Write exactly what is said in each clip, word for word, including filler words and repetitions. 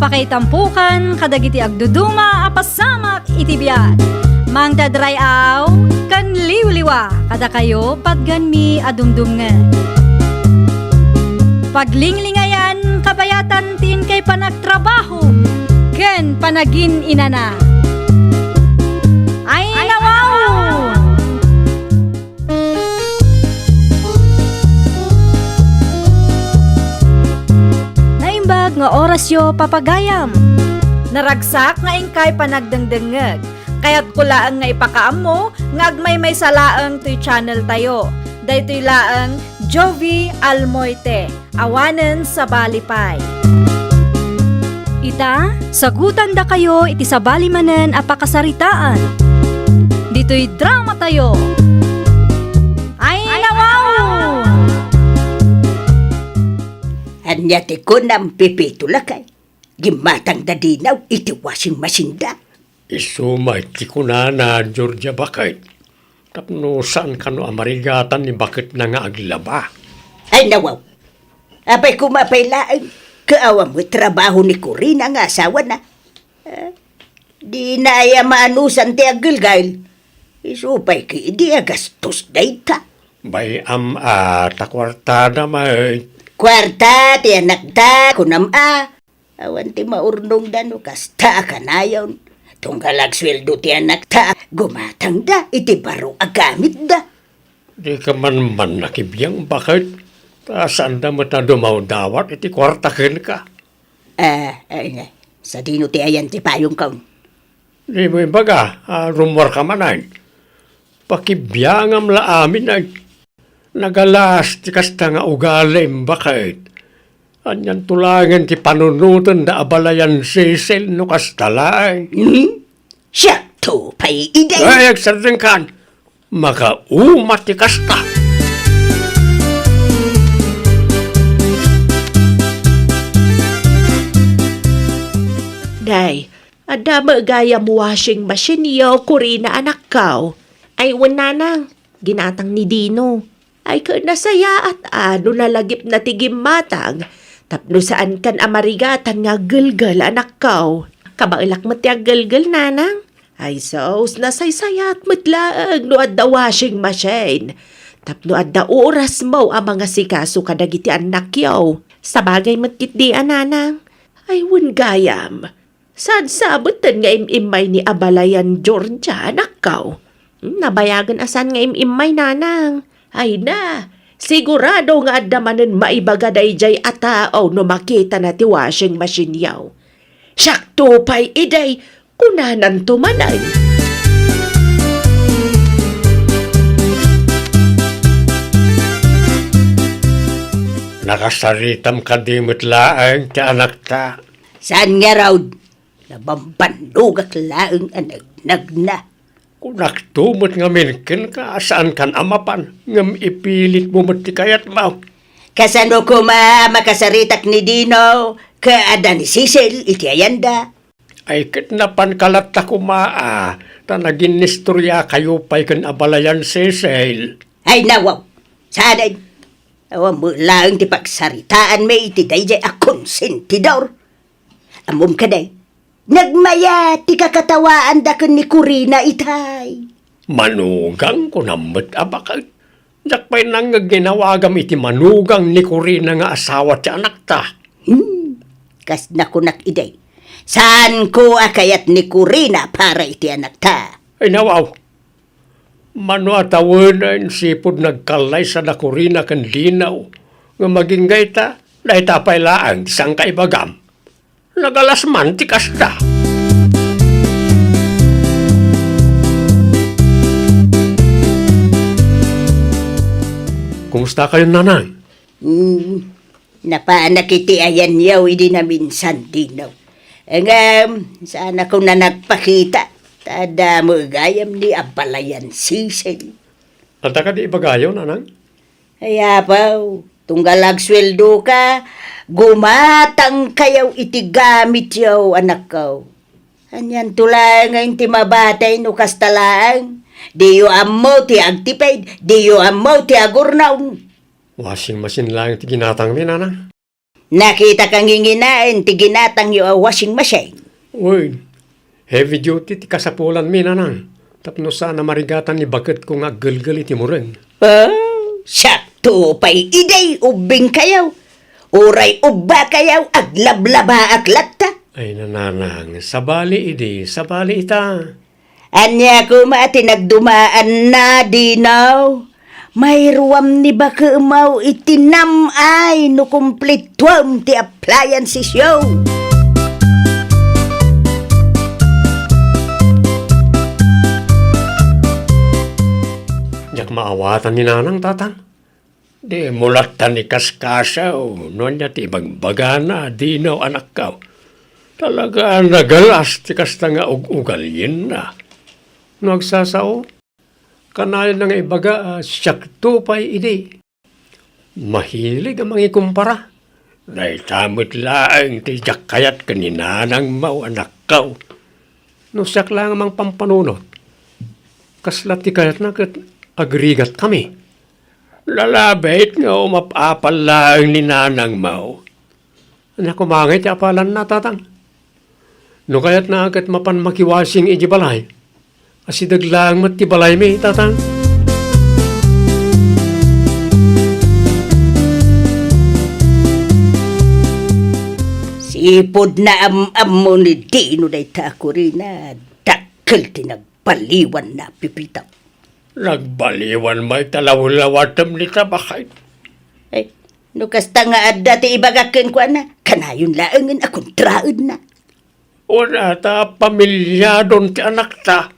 Pakaitampukan kadagiti agduduma a pasamak iti biag. Mangted ray-aw ken liwliwa kadakayo patgenmi a dumdumngeg. Paglinglingayan kabayatan ti inkay panagtrabaho ken panagin-inana. Ay, nawaw! Naimbag nga orasyo, papagayam. Naragsak nga inkay panagdengdengngeg. Kayatko laeng nga ipakaammo nga agmaymaysa laeng toy channel tayo. Daytoy laeng Jovi Almoite. Awanen sabali pay. Ita, sagutandakayo iti sabali manen a pakasaritaan. Ditoy drama tayo. Ay, nawaw! Ania ti kunam, Pepito lakay? Gimmatangda dinaw iti washing machine da. Isu met ti kunana, Georgia, baket. Tapno saan kano a marigatan ni baketna nga aglaba. Ay, nawaw. Apay koma pay laeng, kaawa met trabaho ni Corina nga asawana. Ah, dina aya maanusan ti aggelgel. Isu pay ketdi a gastos dayta. Bay-am a, ta kuartada met. Kuarta ti anakta, kunam a. Awan ti maurnongda no kasta a kanayon. Tunggal agsueldo ti anakta, gumatangda iti baro a gamitda. Dika man man nakibiang, baket? Ta saanda met a dumawdawat iti kuarta kenka. Ah, ay, sadino ti ayan ti payongko? Dimo ibaga a rummuarka manen. Pakibiangam la amin ay. Nagalas ti kasta nga ugalim, baket. Anianto laengen ti panunotenda a balayan Cecil no kasta laeng? Hmm? Siakto pay idi. Ay, agsardengkan. Makauma ti kasta. Nay, adda met gayam washing machine-yo, Corina, anakko. Ay, wen, nanang, ginatang ni Dino. Ay, ket nasayaat a no nalagipna ti gimmatang tapno saankan a marigatan nga aggelgel, anakko. Kabaelak met ti aggelgel, nanang. Ay sus, nasaysayaat met laeng no adda washing machine tapno adda orasmo a mangasikaso kadagiti annakyo. Sabagay met ketdi a, nanang. Ay, wen gayam. Saan sa metten nga im-immay ni abalayan Georgia, anakko? Hmm, nabayagen a saan nga im-immay, nanang. Ay na, sigurado nga adda manen maibaga daydiay a tao no makitana ti washing machine-yo. Siakto pay idi, kunananto manen. Nakasaritam kadi met laeng ti anakta. Saan ngarud? Nabambannogak laeng a nagnagna. Kunakto met ngamin kenka a saankan a mapan, ngem ipilitmo met ti kayatmo. Kasano koma a makasaritak ni Dino ken adda ni Cecil iti ayanda? Ay, ket napanka latta koma a, ta naginnistoriakayo pay ken abalayan Cecil. Ay, nawaw! Saanen! Awan met laeng ti pagsaritaanmi iti daydiay a konsentidor. Ammom kadi, nagmayat ti kakatawaanda ken ni Corina itay. Manugang, kunam met a baket. Diak pay nangngeg nga inawagam iti manugang ni Corina nga asawa ti anakta. Hmm, kas nakunak idi, saanko a kayat ni Corina para iti anakta. Ay, nawaw. Mano a tawenen, sipud nagkallaysa da Corina ken Dino, ngem agingga ita, dayta pay laeng ti saan kaibagam. Nagalas man ti kasta. Kumustakayon, nanang? Hmm, napanak iti ayanyo idi naminsan, Dino. Ngem, saan a koma nagpakita, ta adda met gayam ni abalayan Cecil. Adda kadi ibagayo, nanang? Ay, apo, tunggal agsueldoka, gumatangkayo iti gamityo, anakko. Anianto laeng nga inti mabatay no kasta laeng? Diyo ammo ti agtipid, diyo ammo ti agurnong. Washing machine laeng ti ginatangmi, nanang. Nakitaka nginginaen ti ginatangyo a washing machine. Wen, heavy duty ti kasapulanmi, nanang. Tapno saan a marigatan ni baketko nga aggelgel iti mureng. Oh, siakto pay idi ubbingkayo. Uray ubbakayo, aglablabaak latta. Ay, nanang, sabali idi, sabali ita. Ania koma ti nagdumaanna, Dino? Mairuam ni bakemaw iti nam-ay no kumplituam ti appliancesyo. Diak maawatan ni nanang, tatang. Dimo latta ni kaskasaw no ania ti ibagbagana, Dino, anakko. Talaga a nagalas ti kasta nga ug-ugalienna. No agsasao, kanayon nga ibaga a siakto pay idi. Mahilig a mangikumpara. Dayta met laeng ti diak kayat ken ni nanangmo, anakko. No siak laeng a mangpampanunot, kasla ti kayatna ket agrigatkami. Lalabit nga umap-apal laeng ni nanangmo. Ania koma ngay ti apalanna, tatang? No kayatna ket mapan makiwashing iti balay, asideg laeng met ti balaymi, tatang. Sipud naam-ammo ni Dino dayta a kurina, dakkel ti nagbaliwanna, Pepito. Nagbaliwan met ta lawlawatem ni tabakay. Ay, no kasta nga adda ti ibagak kenkuana, kanayon laengen a kontraenna. Wen a, ta pamilyadon ti anakta.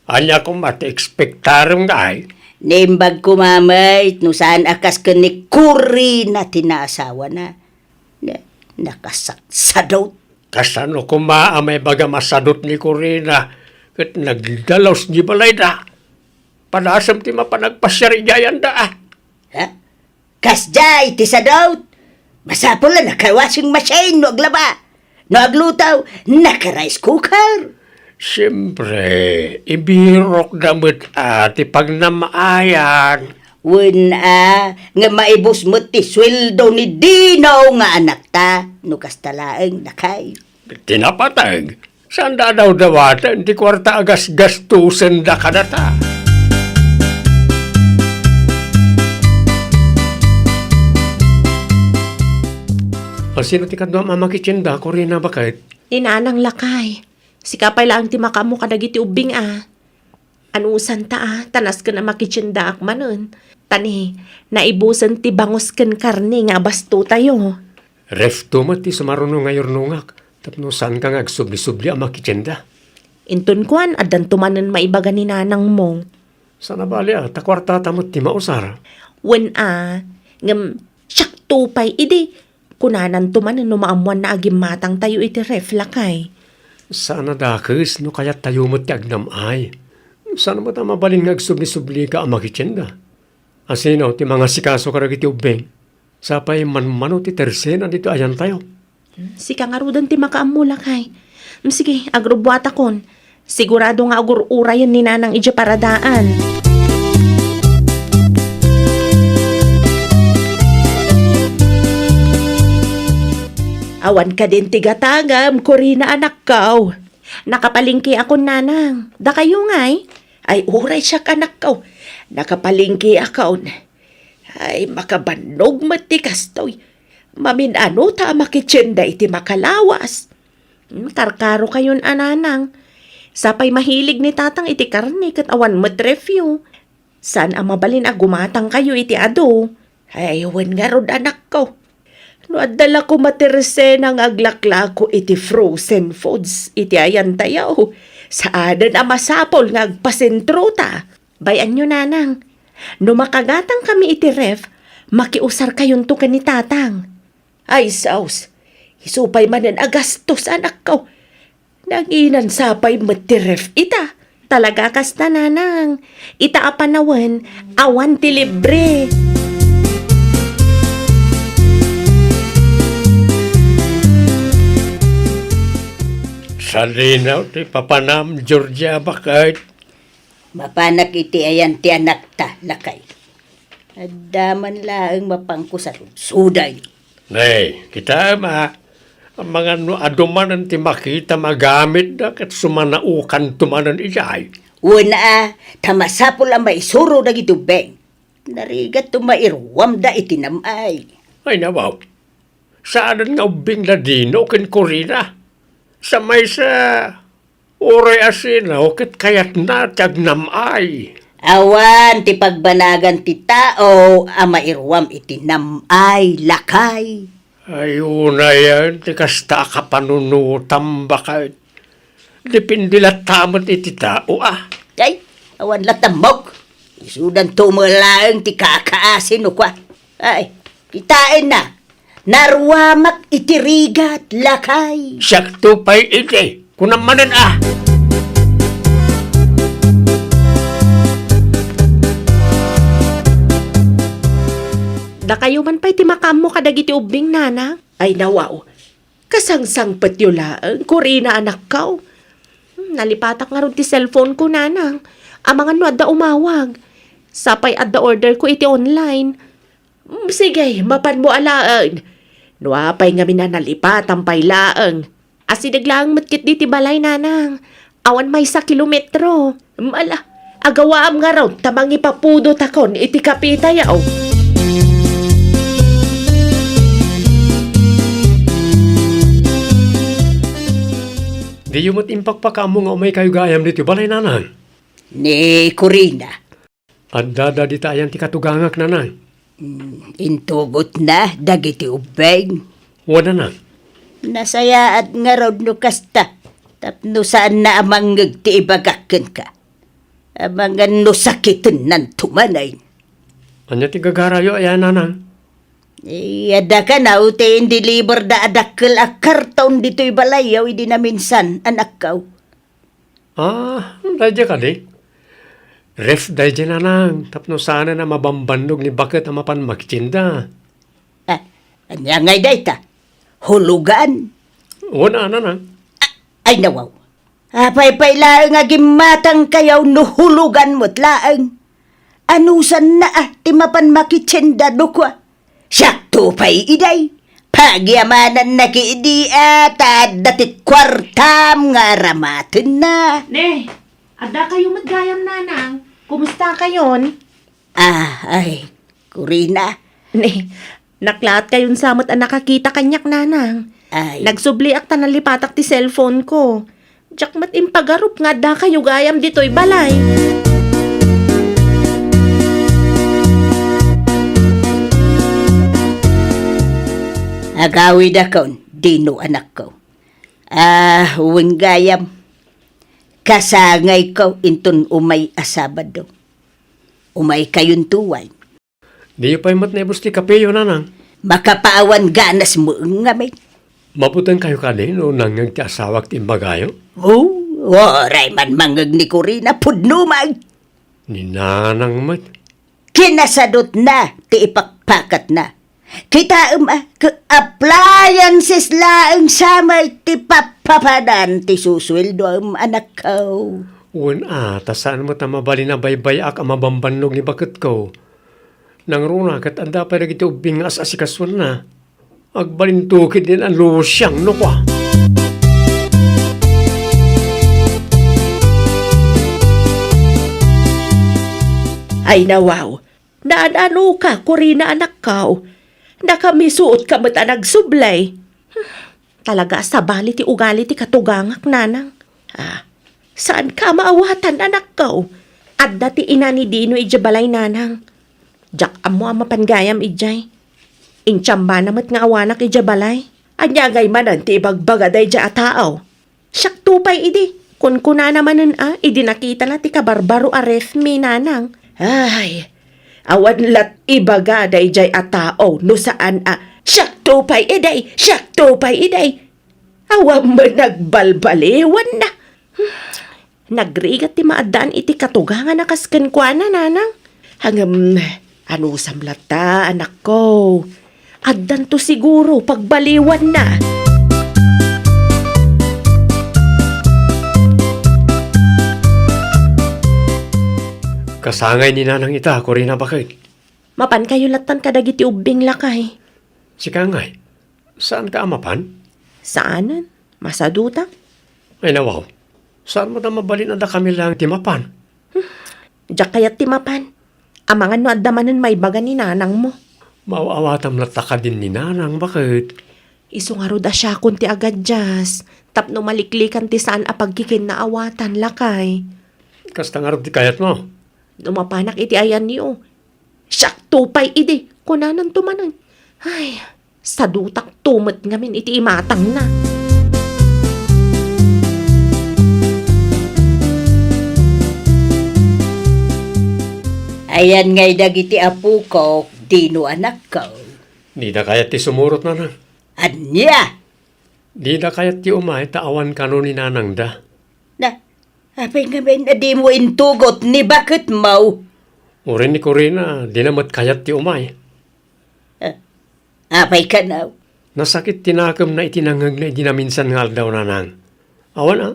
Ania koma ti ekspektarem ngay? Naimbag koma met no saan a kas ken ni Corina ti naasawana. Na-, nakasaksadot. Kasano koma a maibagam a sadot ni Corina ket nagdalus ti balayda? Padasem ti mapan agpasiar idiay ayanda, a. Ha? Kasdiay ti sadot? Masapul a naka-washing machine no aglaba. No agluto, naka-rice cooker. Siempre, ibirokda met a ti pagnam-ayan. Wen a, nga maibus met ti sueldo ni Dino nga anakta, no kasta laeng, lakay. Ti napateg, saanda a dawdawaten ti kuarta a gasgastusenda kadata. A, sino ti kaduam a makitienda, Corina, baket? Ni Nanang, lakay. Sika pay laeng ti makaammo kadagiti ubbing, a. Anusanta, a, ta nasken a makitiendaak manen. Ta ni, naibusen ti bangus ken karne nga abastotayo. Refto met ti sumaruno nga yurnongak, tapno saanka nga agsubli-subli a makitienda. Inton kuan, addanto manen maibaga ni nanangmo. Saan a bali, a, ta kuartata met ti mausar. Wen a, ngem siakto pay idi, kunananto manen no maammoanna a gimmatangtayo iti ref, lakay. Saan a dakes no kayattayo met ti agnam-ay. Saan met a mabalin nga agsubli-sublika a makitienda. A, sino ti mangasikaso kadagiti ubbing? Sapay manmano ti tersena ditoy ayantayo. Sika ngaruden ti makaammo, lakay. Mm, sige, agrubbuatakon. Sigurado nga agur-urayen ni Nanang idiay paradaan. Awan kadin ti gatangam, Corina, anakko. Nakapalengkeakon, Nanang. Dakayo ngay? Ay, uray siak, anakko. Nakapalengkeakon. Ay, makabannog met ti kastoy. Mamin-ano ta a makitienda iti makalawas. Hmm, karkarokayon a, Nanang. Sapay mahilig ni Tatang iti karne ket awan met refyo. Saan a mabalin a gumatangkayo iti adu? Ay, wen ngarud, anakko. No adda la koma ti resena nga aglaklako iti frozen foods iti ayantayo, saanen a masapul nga agpasentrota. Bay-anyo, Nanang. No makagatangkami iti ref, makiusarkayonto ken ni Tatang. Ay, saos. Isu pay manen a gastos, anakko. Nanginan sapay met ti ref ita. Talaga kasta, Nanang. Ita a panawen, awan ti libre. Sadino ti papanam, Georgia, baket? Mapanak iti ayan ti anakta, lakay. Adda man laeng mapanko sarudsuday. Nay, kitaem a, amangan no adu manen ti makita nga gamitda ket sumanaokanto manen idiay. Wen a, ta masapul a maisuro dagiti ubbing. Narigatto mairuamda iti nam-ay. Ay, nawaw. Saanen nga ubbingda Dino ken Corina. Sa maysa, uray asino ket kayatna ti agnam-ay. Awan ti pagbanagan ti tao a mairuam iti nam-ay, lakay. Ay, unayen ti kasta a kapanunotam, baket. Depende latta met iti tao, a. Ay, awan latta ammok. Isudanto met laeng ti kakaasi no kua. Ay, kitaenna. Naruamak iti rigat, lakay. Siakto pay idi. Kunam manen a. Dakayo man pay ti makaammo kadagiti ubbing, nanang. Ay, nawaw. Kasangsangpetyo laeng, Corina, anakko. Hmm, nalipatak ngarud ti cellphone ko, nanang. Amangan no adda umawag. Sapay adda order ko iti online. Hmm, sige, mapanmo alaen. No apay ngamin a nalipatan pay laeng. Asideg laeng met ketdi ti balay, nanang. Awan maysa kilometro. Ala, agawaam ngarud ta mangipapudotakon iti kapitayo. Diyo met impakpakaammo nga umaykayo gayam ditoy balay, nanang? Ni Corina. Adda dita ayan ti katugangak, nanang? Mm, intugotna dagiti ubbing. Wen, nanang. Nasayaat ngarud no kasta, tapno saanna a mangngeg ti ibagak kenka. Amangan no sakitennanto manen. Ania ti gagarayo aya, nanang? Eh, adda kano ti indeliverda a dakkel a karton ditoy balayyo idi naminsan, anakko. Ah, daydiay kadi? Ref daydiay, nanang, tapno saanen a mabambannog ni baket a mapan makitienda. Ah, ania ngay dayta? Hulugan? Wen a, nanang. Ah, ay, nawaw. Apay pay laeng a gimmatangkayo no hulugan met laeng? Anusanna a ti mapan makitienda no kua? Siakto pay idi. Pagyamanannak idi a ta adda ti kuartam nga aramatenna. Ne, adda kayo met gayam, nanang. Kumusta kayon? Ah, ay, Corina. Ne, naklaat kayon sa met a nakakita kaniak, nanang. Ay. Nagsubliak ta nalipatak ti cellphone ko. Diak met impagarup nga adda kayo gayam ditoy balay. Agawidakon, Dino, anakko. Ah, wen gayam. Kasangayko inton umay a Sabado. Umaykayonto wen. Diyo pay met naibus ti kapeyo, nanang? Makapaawan ganas met ngamin. Mabutengkayo kadi no nangngeg ti asawak ti imbagayo? Oh, uray man mangngeg ni Corina, pudno man. Ni nanang met. Kinasadutna ti ipakpakatna. Kitaem a, ke-, appliances laeng sa met ti pappapadan ti susueldoem, anakko. Wen a, ta saan met a mabalin a baybay-ak a mabambannog ni baketko. Nangruna ket adda pay dagiti ubbing nga as-asikasuenna. Agbalinto ketdin a lusiang no kua. Ay, nawaw. Naan-anoka, Corina, anakko. Nakamisuotka met a nagsubli. Talaga a sabali ti ugali ti katugangak, nanang. Ah, saanka a maawatan, anakko. Adda ti ina ni Dino idiay balay, nanang. Diak ammo a mapan gayam idiay. Intsambana met nga awanak idiay balay. Ania ngay manen ti ibagbaga daydiay a tao? Siakto pay idi. Kunkunana manen a, idi nakitana ti kabarbaro a ref mi, nanang. Ay, awan lat ibaga daydiay a tao no saan a, "Siakto pay idi, siakto pay idi." Awan met nagbalbaliwanna. Nagrigat ti maaddaan iti katugangana kas kenkuana, nanang. Ngem, anusam latta, anakko? Addanto siguro pagbaliwanna. Kasangay ni nanang ita, Corina, baket. Mapankayo lattan kadagiti ubbing, lakay. Sika ngay, saanka a mapan? Saanen. Masadutak. Ay, nawaw. Saan met a mabalin a dakami laeng ti mapan? Diak kayat ti mapan. Amangan no adda manen maibaga ni nanangmo. Maaw-awatam latta kadin ni nanang, baket? Isu ngarud a siakon ti agadias, tapno maliklikan ti saan a pagkikinnaawatan, lakay. Kasta ngarud ti kayatmo? No mapanak iti ayanyo, siakto pay idi, kunananto manen. Ay, sadutakto met ngamin iti imatangna. Ayan ngay dagiti apokok, Dino, anakko. Dida kayat ti sumurot, nanang. Ania? Dida kayat ti umay ta awan kano ni nanangda. Na, apay ngamin a dimo intugot ni baketmo? Uray ni Corina, dina met kayat ti umay. Ah, apay kano? Nasakit ti nakemna iti nangngegna idi naminsan nga aldaw, nanang. Awan a,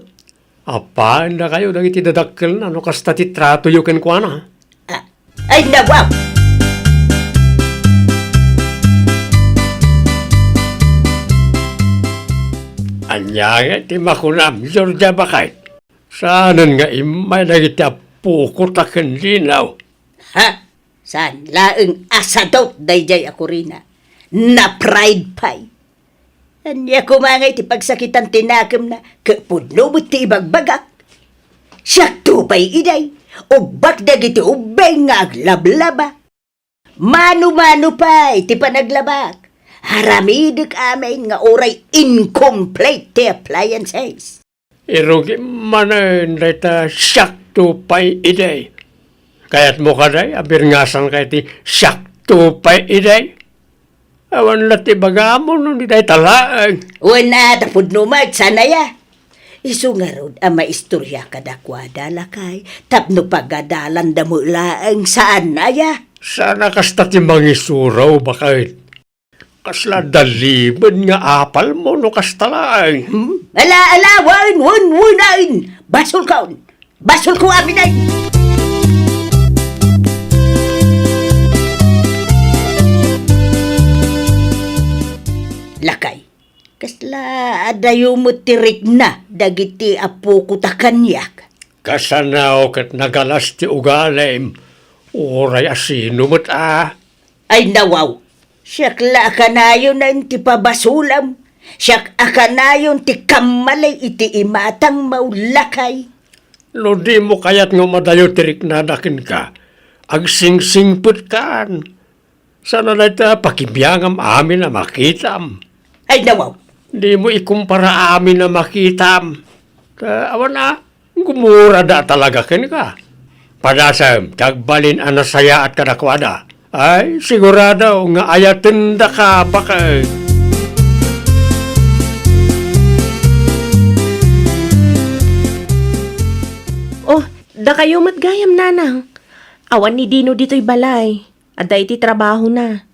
appaendakayo dagiti dadakkelna no kasta ti tratoyo kenkuana. Ah, ay, nawaw! Ania ngay ti makunam, Georgia, baket? Saanen nga immay dagiti appokotaken, Dino? Ha? Saan laeng a sadut daydiay a Corina. Na-pride pay. Ania koma ngay ti pagsakitan ti nakemna ket pudno met ti ibagbagak. Siakto pay idi, ubbak dagiti ubbing nga aglablaba. Mano-mano pay ti panaglabak. Aramidek amin nga uray incomplete ti appliances. Irugi manen dayta siakto pay idi. Kayatmo kadi a birngasanka iti siakto pay idi? Awan la ti ibagam no di dayta laeng. Wen a, ta pudno met, saan aya? Isu ngarud a maistorya kadakuada, lakay, tapno pagadalanda met laeng, saan aya? Saan a kasta ti mangisuro, baket? Kasla dalimed nga apalmo no kasta laeng, hmm? Ala, ala, wen, wen, wen, ain! Basolkon! Basolko amin, ain! Lakay, kasla adayo met ti rikna dagiti apoko ta kaniak? Kasano ket nagalas ti ugalim? Uray a sino met a Ay, nawaw! Siak la a kanayon ti pabasolam. Siak a kanayon ti kammali iti imatangmo, lakay. No dimo kayat nga umadayo ti riknada kenka, agsingsingpetkan. Saan a dayta pakibiangam amin a makitam. Ay, nawaw! Dimo ikumpara amin a makitam. Ta, awan a, gumurada talaga kenka. Padasem ti agbalin a nasayaat kadakuada. Ay, sigurado nga ayatendaka, baket. Oh, dakayo met gayam, nanang. Awan ni Dino ditoy balay. Adda iti trabahona.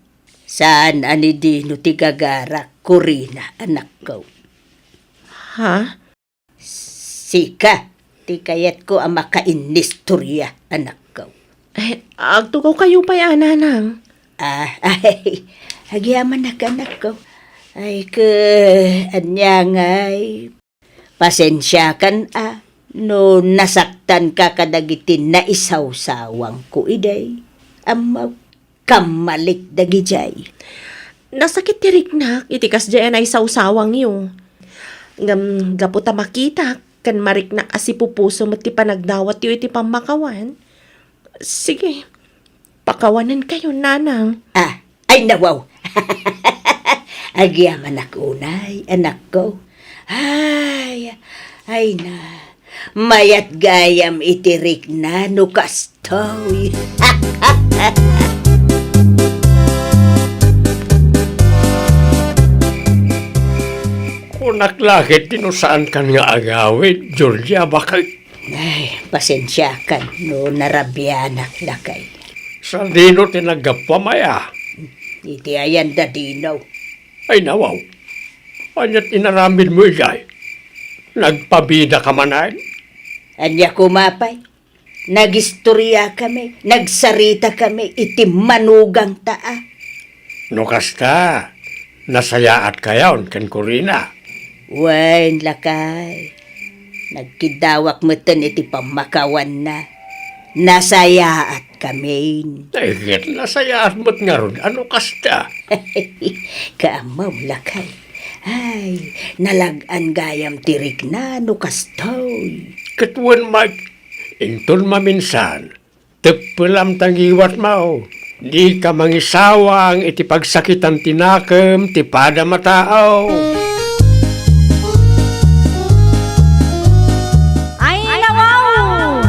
Saan a ni Dino ti gagarak, Corina, anakko. Ha? Sika ti kayatko a makainnistorya, anakko. Eh, agtugawkayo pay a, nanang. Ah, ay, agyamanak, anakko. Ay, ke, ania ngay? Pasensiakan a no nasaktanka kadagiti naisawsawangko idi. Ammo, kammalik dagidiay. Nasakit ti riknak iti kasdiay a naisawsawangyo. Ngem gapu ta makitak ken mariknak a sipupuso met ti panagdawatyo iti pammakawan, sige, pakawanenkayo, nanang. Ah, ay, nawaw. Agyamanak unay, anakko. Ay, ay na. Mayat gayam iti rikna no kastoy. Kunak la ket ti no saankan nga agawid, Georgia, baket. Ay, pasensiakan no narabianak, lakay. Sadino ti naggapuam aya? Iti ayan da Dino. Ay, nawaw. Ania ti inaramidmo idiay? Nagpabidaka manen? Ania koma pay? Nagistoriakami, nagsaritakami iti manugangta a. No kasta, Nasayaatkayon ken Corina? Wen, lakay. Nagkiddawak metten iti pammakawanna. Nasayaat kamin. Ay, ket nasayaat met ngarud a no kasta. Kaammom, lakay. Ay, nalag-an gayam ti rikna no kastoy. Ket wen, Mike, inton maminsan, teppelam ta ngiwatmo. Dika mangisawang iti pagsakitan ti nakem ti padam a tao. Ay, nawaw!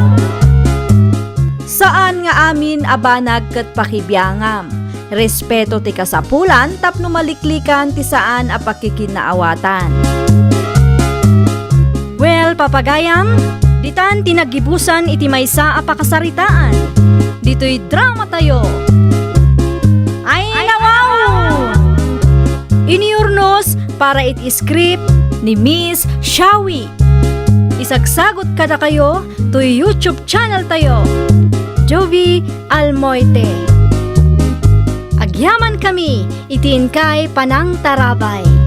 Saan nga amin a banag ket pakibiangam. Respeto ti kasapulan tapno maliklikan ti saan a pakikinaawatan. Well, papagayam, ditan ti nagibusan iti maysa a pakasaritaan. Ditoy drama tayo. Ay, nawaw! Iniurnos para iti script ni Miss Shawi. Isagsagot kadakayo toy YouTube channel tayo, Jovi Almoite. Agyaman kami iti inkay panangtarabay.